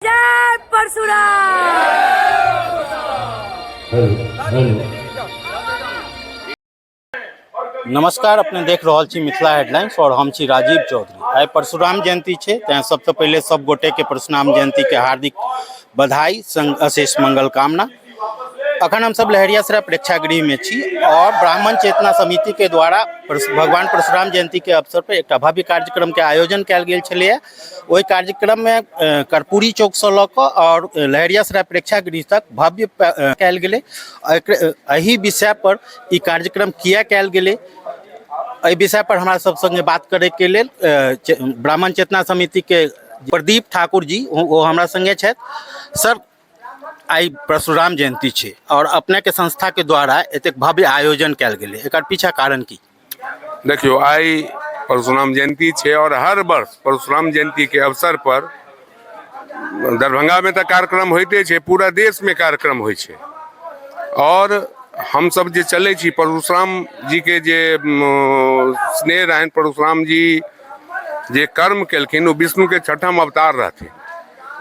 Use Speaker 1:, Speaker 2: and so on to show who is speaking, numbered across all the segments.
Speaker 1: जय परशुराम।
Speaker 2: नमस्कार, अपने देख रहल छी मिथिला हेडलाइंस और हम छी राजीव चौधरी। आइ परशुराम जयंती छै, तैं सबसे पहिले सब गोटे के परशुराम जयंती के हार्दिक बधाई संग अशेष मंगल कामना। अखन हम सब लहेरियासराय प्रेक्षागृह में छी और ब्राह्मण चेतना समिति के द्वारा भगवान परशुराम जयंती के अवसर पर एकटा भव्य कार्यक्रम के आयोजन कयल गेल छलैया। ओहि कार्यक्रम में कर्पूरी चौक से लऽ कऽ और लहेरियासराय प्रेक्षागृह तक भव्य कयल गेलै। एहि विषय पर ई कार्यक्रम किया कयल गेलै, एहि विषय पर हमरा सब संगे बात करे के लेल ब्राह्मण चेतना समिति के प्रदीप ठाकुर जी ओ हमरा संगे छथि। सर, आइ परशुराम जयंती छै और अपने के संस्था के द्वारा एतेक भव्य आयोजन कयल गेलै, एकर पीछा कारण की?
Speaker 3: देखियौ, आइ परशुराम जयंती छै और हर वर्ष परशुराम जयंती के अवसर पर दरभंगा में तऽ कार्यक्रम होइते छै, पूरा देश में कार्यक्रम होइ छै। और हमसब जे चलै छी परशुराम जी के जे स्नेह रहनि, परशुराम जी जे कर्म केलखिन ओ विष्णु के छठम अवतार रहथिन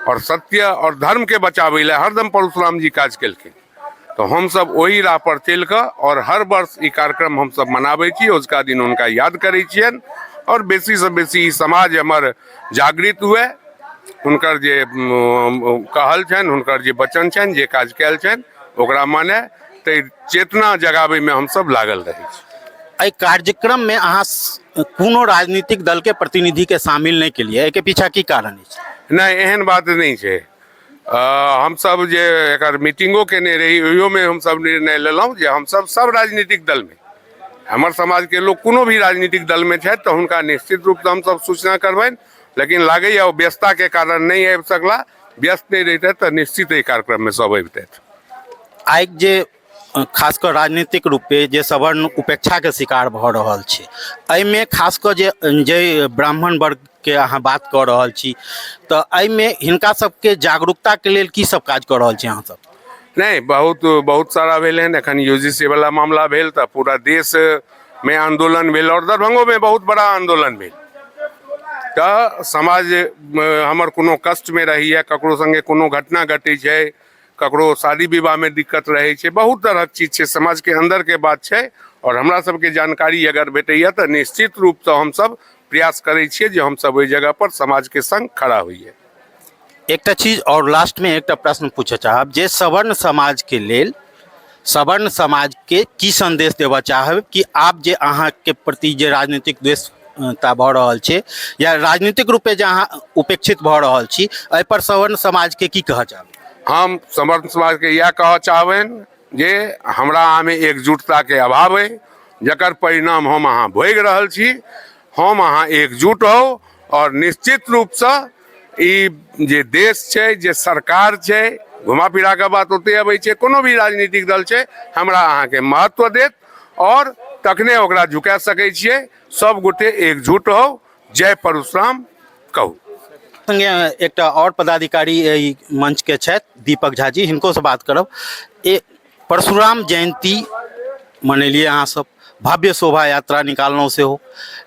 Speaker 3: और सत्य और धर्म के बचाबै लए हरदम परशुराम जी काज केलखिन। तऽ हमसब ओहि राह पर चलि कऽ और हर वर्ष ई कार्यक्रम हमसब मनाबै छी, अजुका दिन हुनका याद करै छियनि और बेसीसँ बेसी ई समाज हमर जागृत हुए, हुनकर जे कहल छनि, हुनकर जे वचन छनि, जे काज कयल छनि ओकरा माने, ताहि चेतना जगाबैमे हमसब लागल रहै छी।
Speaker 2: एहि कार्यक्रम में अहाँ कोनो राजनीतिक दल के प्रतिनिधि के शामिल नहीं केलिए, एहिके पीछा की कारण अछि?
Speaker 3: नहि, एहन बात नहि छै। हमसब जे एकर मीटिंगो केने रही ओहियोमे हमसब निर्णय लेलहुँ जे हमसब सब राजनीतिक दलमे, हमर समाजके लोक कोनो भी राजनीतिक दलमे छथि तऽ हुनका निश्चित रूपसँ हमसब सूचना करबनि, लेकिन लागैए ओ व्यस्तताके कारण नहि आबि सकला। व्यस्त नहि रहितथि तऽ निश्चित एहि कार्यक्रममे सब अबितथि।
Speaker 2: आइ जे खास कऽ राजनीतिक रूपे जे सवर्ण उपेक्षाके शिकार भऽ रहल छै, एहिमे खास कऽ जे जे ब्राह्मण वर्गके अहाँ बात कऽ रहल छी, तऽ एहिमे हिनका सबके जागरूकताके लेल की सब काज कऽ रहल छी अहाँ सब?
Speaker 3: नहि, बहुत बहुत सारा भेल हन। एखन यू जी सी वाला मामला भेल तऽ पूरा देशमे आन्दोलन भेल आओर दरभंगोमे बहुत बड़ा आन्दोलन भेल। तऽ समाज हमर कोनो कष्टमे रहैए, ककरो सङ्गे कोनो घटना घटै छै, ककरो शादी विवाहमे दिक्कत रहै छै, बहुत तरहक चीज छै, समाजके अन्दरके बात छै आओर हमरा सबके जानकारी अगर भेटैए तऽ निश्चित रूपसँ हमसब प्रयास करै छियै जे हमसब ओहि जगहपर समाजके सङ्ग खड़ा होइए।
Speaker 2: एकटा चीज आओर लास्टमे एकटा प्रश्न पूछऽ चाहब जे सवर्ण समाजके लेल सवर्ण समाजके की संदेश देबऽ चाहब कि आब जे अहाँके प्रति जे राजनीतिक द्वेषता भऽ रहल छै या राजनीतिक रूपे जे अहाँ उपेक्षित भऽ रहल छी, एहिपर सवर्ण समाजके की कहऽ चाहब?
Speaker 3: हम सवर्ण समाजके इएह कहऽ चाहबनि जे हमरा अहाँमे एकजुटताके अभाव अइ, जकर परिणाम हम अहाँ भोगि रहल छी। हम अहाँ एकजुट होउ आओर निश्चित रूपसँ ई जे देश छै, जे सरकार छै, घुमा फिरा कऽ बात ओतहि अबै छै, कोनो भी राजनीतिक दल छै हमरा अहाँके महत्व देत आओर तखने ओकरा झुका सकै छियै। सब गोटे एकजुट होउ। जय परशुराम कहू।
Speaker 2: संगे एकटा आओर पदाधिकारी एहि मंचके छथि, दीपक झा जी, हिनको से बात करब। ए परशुराम जयंती मनेलिए अहाँ सब, भव्य शोभा यात्रा निकाललहुँ सेहो,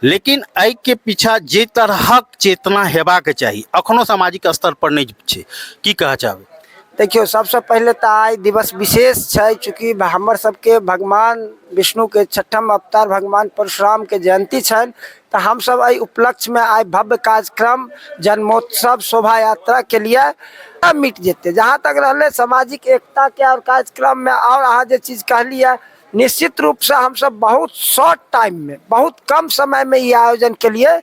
Speaker 2: लेकिन एहिके पीछा जे तरहक चेतना हेबाक चाही अखनो सामाजिक स्तर पर नहि छै, की कहऽ चाहबै?
Speaker 4: देखियौ, सबसँ पहिले तऽ आइ दिवस विशेष छै, चूँकि हमर सबके भगवान विष्णुके छठम अवतार भगवान परशुरामके जयन्ती छनि, तऽ हमसब एहि उपलक्ष्यमे आइ भव्य कार्यक्रम जन्मोत्सव शोभा यात्राके लिए मिट जेतै। जहाँ तक रहलै सामाजिक एकताके आओर कार्यक्रममे, आओर अहाँ जे चीज कहलियै, निश्चित रूपसँ हमसब बहुत शॉर्ट टाइममे, बहुत कम समयमे ई आयोजन केलियै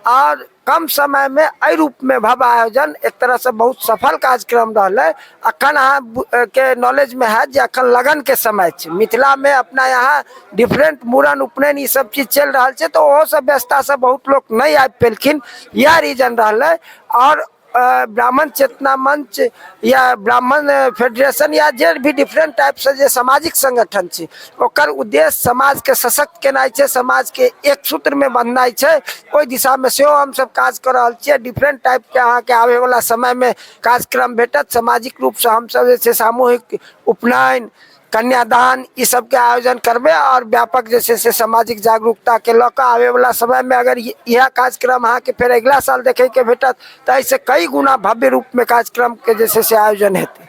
Speaker 4: आओर कम समयमे एहि रूपमे भव्य आयोजन एक तरहसँ बहुत सफल कार्यक्रम रहलै। अखन अहाँ के नॉलेजमे हैत जे अखन लगनके समय छै, मिथिलामे अपना यहाँ डिफरेंट मूड़न उपनयन ई सब चीज चलि रहल छै, तऽ ओहो सब व्यस्ततासँ बहुत लोक नहि आबि पेलखिन, इएह रीजन रहलै। आओर ब्राह्मण चेतना मंच या ब्राह्मण फेडरेशन या जे भी डिफरेंट टाइपसँ जे सामाजिक संगठन छै, ओकर उद्देश्य समाजके सशक्त केनाइ छै, समाजके एक सूत्रमे बन्हनाइ छै। ओहि दिशामे सेहो हमसब काज कऽ रहल छियै। डिफरेंट टाइपके अहाँके आबैवला समयमे कार्यक्रम भेटत। सामाजिक रूपसँ हमसब जे छै सामूहिक उपनयन, कन्यादान, ई सबके आयोजन करबै आओर व्यापक जे छै से सामाजिक जागरूकताके लऽ कऽ आबैवला समयमे अगर इएह कार्यक्रम अहाँके फेर अगिला साल देखैके भेटत तऽ एहिसँ कई गुना भव्य रूपमे कार्यक्रमके जे छै से आयोजन हेतै।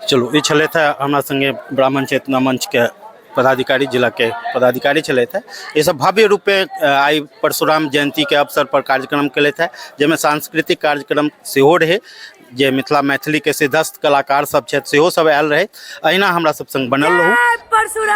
Speaker 2: चलू, ई छलथि हे हमरा सङ्गे ब्राह्मण चेतना मंचके पदाधिकारी, जिलाके पदाधिकारी छलथि हे। ई सब भव्य रूपे आइ परशुराम जयन्तीके अवसर पर कार्यक्रम केलथि हे, जाहिमे सांस्कृतिक कार्यक्रम सेहो रहै, जे मिथिला मैथिलीके सिद्धस्थ कलाकार सब छथि सेहो सब आयल रहै। अहिना हमरा सब सङ्ग बनल रहू।
Speaker 1: जय परशुराम।